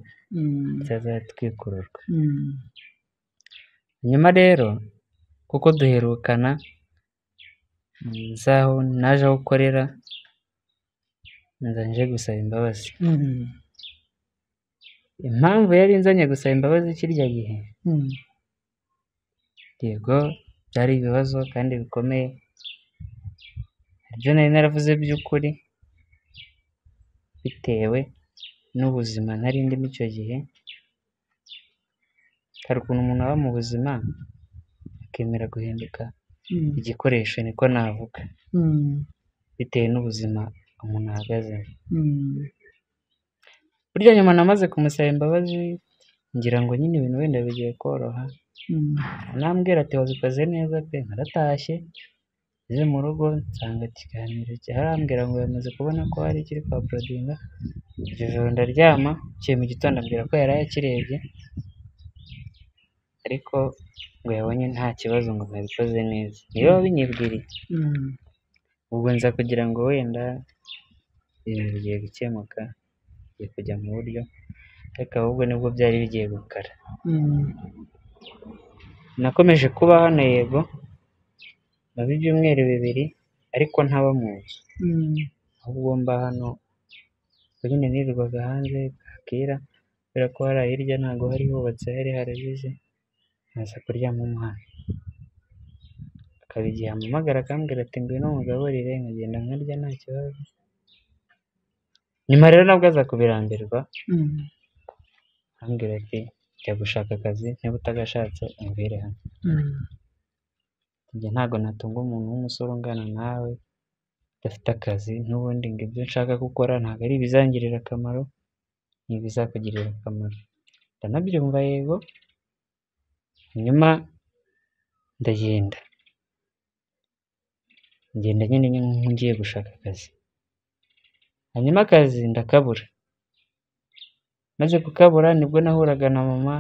E: kitazatwikururwa. Nyuma rero kuko duherukana, nzaho naje aho ukorera, nza nje gusaba imbabazi. Impamvu yari inzanye gusaba imbabazi kirya gihe, yego byari ibibazo kandi bikomeye, ibyo nari naravuze by'ukuri bitewe n'ubuzima nari ndimo icyo gihe. Hari ukuntu umuntu aba mu buzima akemera guhinduka igikoresho, niko navuga, bitewe n'ubuzima umuntu ahagazemo. Burya nyuma namaze kumusaba imbabazi, ngira ngo nyine ibintu wenda bigiye koroha, anambwira ati wabikoze neza pe. Naratashye ngeze mu rugo nsanga ikiganiro arambwira ngo yamaze kubona ko hari ikiri kwa porodinga. Iryo joro ndaryama, bukeye mu gitondo ambwira ko yaraye akirebye, ariko ngo yabonye nta kibazo, ngo nabikoze neza, niwe wabinyibwiriye. Ubwo nza kugira ngo wenda ibintu bigiye gukemuka, bigiye kujya mu buryo, ariko ahubwo nibwo byari bigiye gukara. Nakomeje kuba hano, yego maze ibyumweru 2, ariko ntaba mu nzu, ahubwo mba hano. Ubwo nyine nirirwaga hanze bwakira, kubera ko hariya hirya ntabwo hari hubatse, hari haragize, nkaza kuryama mo hano. Akaba igihe ampamagara akambwira ati ngwino nkugaburire, nkagenda nkarya nta kibazo. Nyuma rero nabwo aza kubirambirwa, arambwira ati jya gushaka akazi, niba utagashatse umvire hano. Njye ntabwo natunga umuntu w'umusore ungana nawe udafite akazi, n'ubundi ngo ibyo nshaka gukora ntabwo ari ibizangirira akamaro, ni ibizakugirira akamaro. Ndanabyumva yego, hanyuma ndagenda. Ngenda nyine ngiye gushaka akazi. Hanyuma akazi ndakabura. Maze kukabura nibwo nahuraga na mama,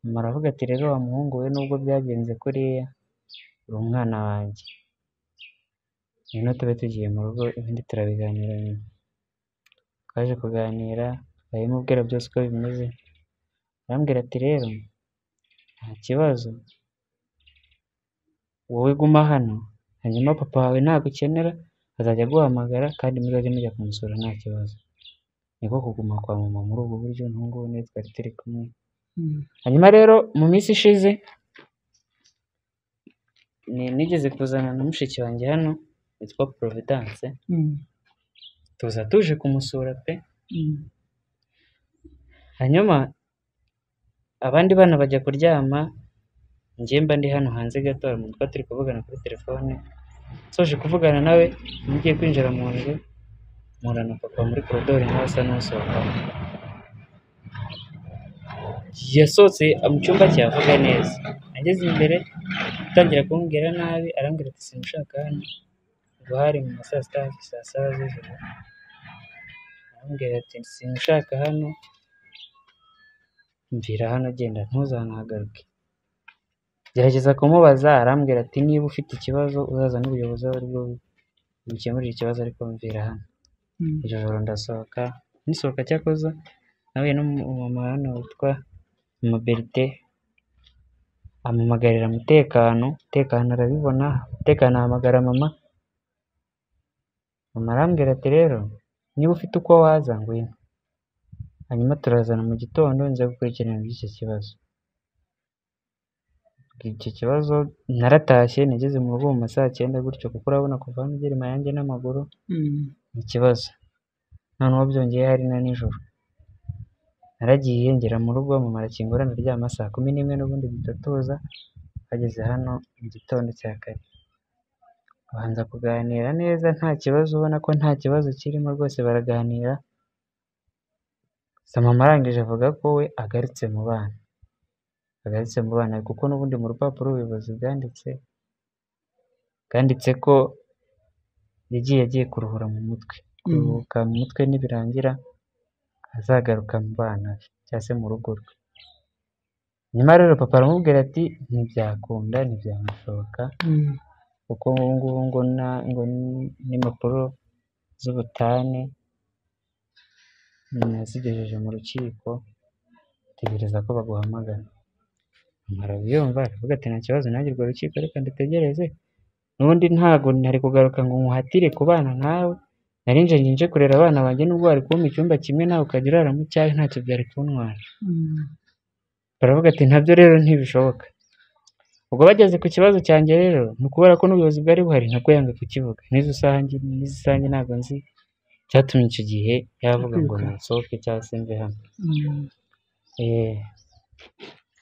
E: mama aravuga ati rero wa muhungu we, nubwo byagenze kuriya, uri umwana wanjye. Ngwino tube tugiye mu rugo, ibindi turabiganira nyuma. Twaje kuganira, ndabimubwira byose uko bimeze, arambwira ati rero nta kibazo, wowe guma hano, hanyuma papa wawe nagukenera azajya aguhamagara, kandi muzajye mujya kumusura nta kibazo. Niko kuguma kwa mama muri ubwo buryo, n'ubu ngubu niwe twari turi kumwe. Hanyuma rero mu minsi ishize nigeze kuzana na mushiki wanjye hano witwa Providence, tuza tuje kumusura pe. Hanyuma abandi bana bajya kuryama, njye mba ndi hano hanze gato, hari umuntu twari turi kuvugana kuri telefone. Nsoje kuvugana nawe ngiye kwinjira mu nzu, mpura na papa muri koridori nawe asa n'usohokamo. Yasohotse mu cyumba cye avuga neza, ageze imbere atangira kumbwira nabi, arambwira ati simushaka hano. Ubwo hari mu ma saa sita, hafi saa saba z'ijoro, arambwira ati simushaka hano, mvira hano genda ntuzanahagaruke. Gerageza kumubaza, arambwira ati niba ufite ikibazo uzaza n'ubuyobozi abe aribwo bukemurira ikibazo, ariko mvira hano. Iryo joro ndasohoka, nisohoka cyakoza nahuye n'umumama hano witwa Mama Berite, ampamagarira umutekano, umutekano arabibona, umutekano ahamagara mama, mama arambwira ati rero niba ufite uko waza ngwino, hanyuma turazana mu gitondo nze gukurikirana iby'icyo kibazo. Icyo kibazo naratashye, nageze mu rugo mu ma saa cyenda gutyo, kuko urabona kuva hano ugera i Mayange n'amaguru ni ikibazo, noneho byongeye hari na nijoro. Naragiye ngera mu rugo mama arakingura ndaryama, saa 11 n'ubundi duhita tuza, bageze hano mu gitondo cya kare. Babanza kuganira neza nta kibazo, ubona ko nta kibazo kirimo rwose, baraganira. Gusa mama arangije avuga ko we agarutse mu bana, agarutse mu bana kuko n'ubundi mu rupapuro ubuyobozi bwanditse ko yagiye agiye kuruhura mu mutwe, kuruhuka mu mutwe nibirangira azagaruka mu bana be cyangwa se mu rugo rwe. Nyuma rero papa aramubwira ati ntibyakunda, ntibyanashoboka, kuko ubu ngubu ngo n'impapuro z'ubutane nazigejeje mu rukiko, tegereza ko baguhamagara. Mama arabyumva aravuga ati nta kibazo, nanjye urwo rukiko reka ndutegereze, n'ubundi ntago ntari kugaruka ngo nkuhatire kubana nawe, nari nje nje kurera abana banjye, nubwo wari kumpa icyumba kimwe nawe ukajya urara mu cyawe ntacyo byari kuntwara. Baravuga ati ntabyo rero ntibishoboka. Ubwo bageze ku kibazo cyanjye rero, ni ukubera ko n'ubuyobozi bwari buhari nabwo yanga kukivuga. N'izo saha njye ntabwo nzi icyatumye icyo gihe yavuga ngo nsohoke cyangwa se mve hano.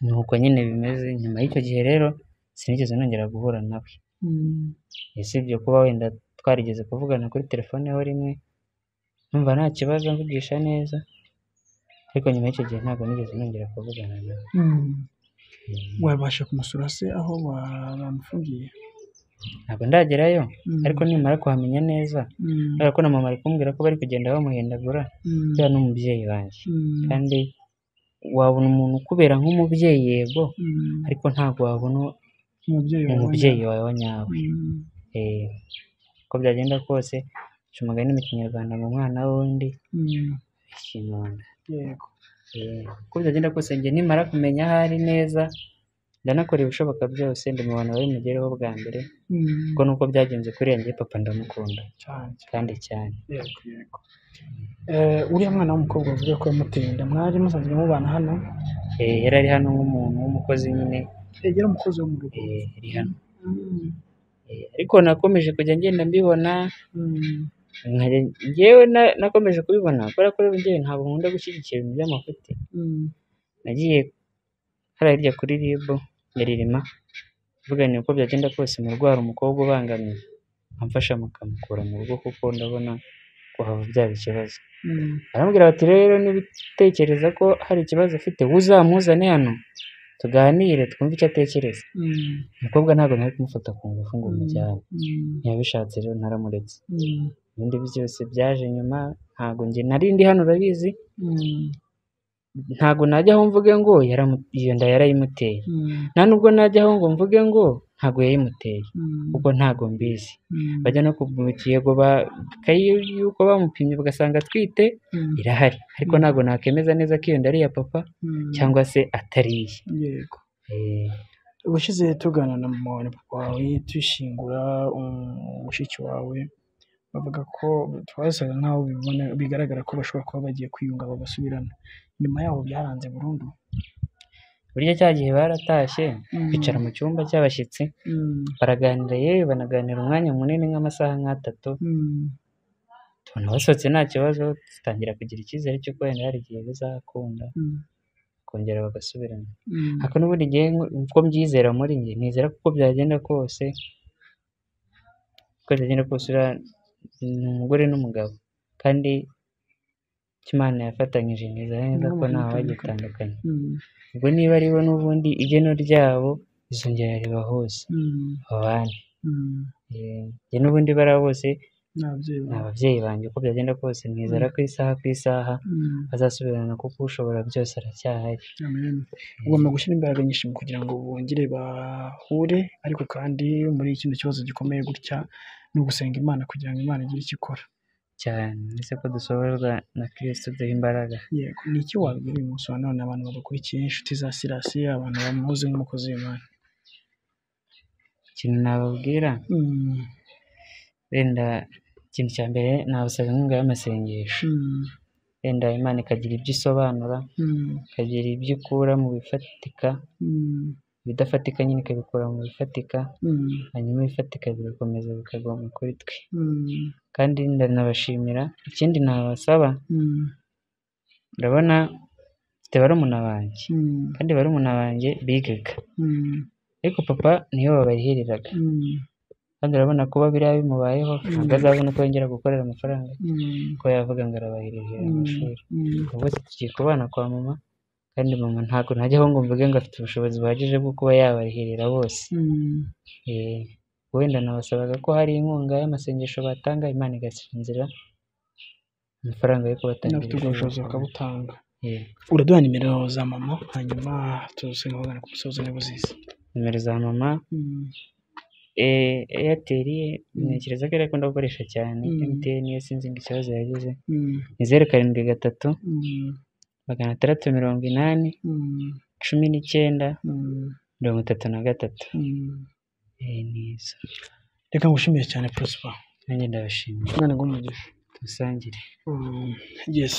E: Ni uko nyine bimeze. Nyuma y'icyo gihe rero sinigeze nongera guhura nawe, usibye kuba wenda twarigeze kuvugana kuri telefone ho rimwe, numva nta kibazo mvugisha neza, ariko nyuma y'icyo gihe ntabwo nigeze nongera kuvugana nawe.
B: Wabasha kumusura se aho bamufungiye?
E: Ntabwo ndagerayo, ariko nimara kuhamenya neza, kubera ko na mama ari kumbwira ko bari kugenda bamuhindagura, buriya ni umubyeyi wanjye, kandi wabona umuntu ukubera nk'umubyeyi yego, ariko ntabwo wabona umubyeyi wawe wa nyawe. Uko byagenda kose, baca umugani mu Kinyarwanda ngo umwana w'undi ikinono.
B: Yego.
E: Uko byagenda kose njye nimara kumenya aho ari neza, ndanakora ibishoboka byose ndi mu bantu babimugereho bwa mbere, kuko nuko byagenze kuri njye papa ndamukunda kandi cyane.
B: Yego yego. Uriya mwana w'umukobwa uvuga ko yamuteye inda, mwari musanzwe mubana hano?
E: Yari ari hano nk'umuntu w'umukozi nyine.
B: Yari umukozi wo mu rugo.
E: Yari hano. Ariko nakomeje kujya ngenda mbibona, njyewe nakomeje kubibona kubera ko njyewe ntabwo nkunda gushyigikira ibintu by'amafuti. Nagiye hariya hirya kuri RIB ya Ririma, mvuga nti uko byagenda kose mu rugo hari umukobwa ubangamiye, amfasha mukamukura mu rugo kuko ndabona kuhava byaba ikibazo. Barambwira bati rero niba utekereza ko hari ikibazo ufite uzamuzane hano tuganire twumve icyo atekereza. Umukobwa ntabwo nari kumufata ku ngufu ngo mujyane, ntiyabishatse rero naramuretse. Ibindi byose byaje nyuma, ntabwo njye nari ndi hano urabizi, ntabwo najya aho mvuge ngo iyo nda yarayimuteye, nta nubwo najya aho ngo mvuge ngo ntabwo yayimuteye, kuko ntabwo mbizi. Bajya no yego yuko bamupimye bagasanga atwite irahari, ariko ntabwo nakemeza neza ko iyo nda ari iya papa cyangwa se atari iye.
B: Yego. Ubushize tuganira na mama wawe na papa wawe tuyishingura mushiki wawe, bavuga ko twasaga nkaho bigaragara ko bashobora kuba bagiye kwiyunga bagasubirana, nyuma yaho byaranze burundu.
E: Burya cya gihe baratashye bicara mu cyumba cy'abashyitsi baraganira, yewe banaganira umwanya munini nk'amasaha nk'atatu, tubona basohotse nta kibazo, dutangira kugira icyizere cy'uko wenda hari igihe bizakunda bakongera bagasubirana. Ariko n'ubundi njyewe uko mbyizera muri njye, nizera ko uko byagenda kose, uko byagenda kose uriya ni umugore n'umugabo, kandi icyo Imana yafatanyije nizera neza ko ntawagitandukanya. Ubwo niba ari bo n'ubundi igeno ryabo rizongera ribahuze babane. Njye n'ubundi bariya bose
B: Ni
E: ababyeyi banjye, uko byagenda kose nizera ko isaha ku isaha bazasubirana, kuko ushobora byose aracyahari.
B: Ugomba gushyira imbaraga nyinshi kugira ngo bongere bahure, ariko kandi muri kino kibazo gikomeye gutya ni ugusenga Imana kugira ngo Imana igire icyo ikora
E: cyane, ndetse ko dusohorwa na Kristo duha imbaraga.
B: Yego, ni iki wabwira uyu munsi wa none abantu badukurikiye, inshuti za Sirasi, abantu bamuzi nk'umukozi w'Imana?
E: Ikintu nababwira, wenda ikintu cya mbere nabasaba inkunga y'amasengesho, wenda Imana ikagira ibyo isobanura, ikagira ibyo ikura mu bifatika, ibidafatika nyine ikabikura mu bifatika, hanyuma ibifatika bigakomeza bikaguma kuri twe. Kandi ndanabashimira. Ikindi nabasaba, ndabona mfite barumuna banjye, kandi barumuna banjye bigaga, ariko papa niwe wabarihiriraga, kandi urabona kuba biriya bimubayeho ntabwo azabona uko yongera gukorera amafaranga, ko yavuga ngo arabahirira amashuri. Ubu tugiye kubana kwa mama, kandi mama ntabwo ntajyaho ngo mvuge ngo afite ubushobozi buhagije bwo kuba yabarihirira bose. Wenda nabasabaga ko hari inkunga y'amasengesho batanga, Imana igasiba inzira amafaranga yo kubatangira
B: n'abafite ubwo bushobozi bakabutanga. Uraduha nimero za mama, hanyuma tuzenga bagana ku musozo niba uzizi.
E: Nimero za mama, Airtel ntekereza ko ariyo akunda gukoresha cyane, MTN yo sinzi ngo ikibazo yagize. Ni 0 7 3 680 19 33. Ni izo.
B: Reka ngushimiye cyane Prosper.
E: Nanjye ndabashimiye.
B: Imana iguhe umugisha.
E: Dusangire.
B: Yes.